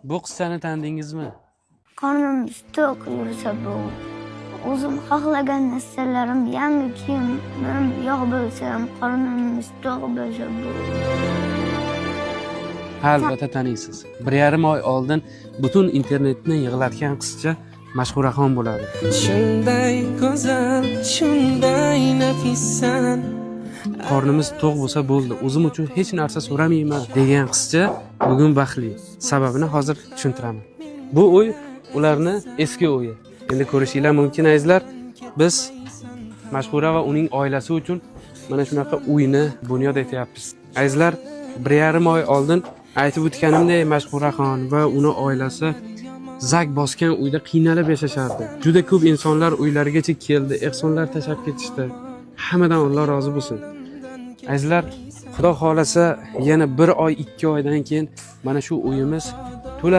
Bu qizchani tanidingizmi? Qornim to'q yursa bu. O'zim xohlagan narsalarim, yangi kiyimim yo'q bo'lsa ham, qornim to'q bo'lsa bu. Ha, albatta taniysiz. 1,5 oy oldin butun internetni yig'latgan qizcha Mashhuraxon bo'ladi. Shunday go'zal, shunday nafissan. Qornimiz to'q bo'lsa bo'ldi, o'zim uchun hech narsa so'ramayman degan qizcha bugun baxtli. Sababini hozir tushuntiraman. Bu uy ularni eski uyi. Endi ko'rishinglar mumkin, azizlar. Biz Mashhura va uning oilasi uchun mana shunaqa uyni bunyod etyapmiz. Azizlar, 1,5 oy oldin aytib o'tganimdek, Mashhuraxon va uni oilasi zak bosgan uyda qiynalib yashashardi. Juda ko'p insonlar uylarigacha keldi, ehsonlar tashlab ketishdi. Hammadan Alloh rozi bo'lsin. Azizlar, Xudo xohlasa, yana bir oy, 2 oydan keyin mana shu uyimiz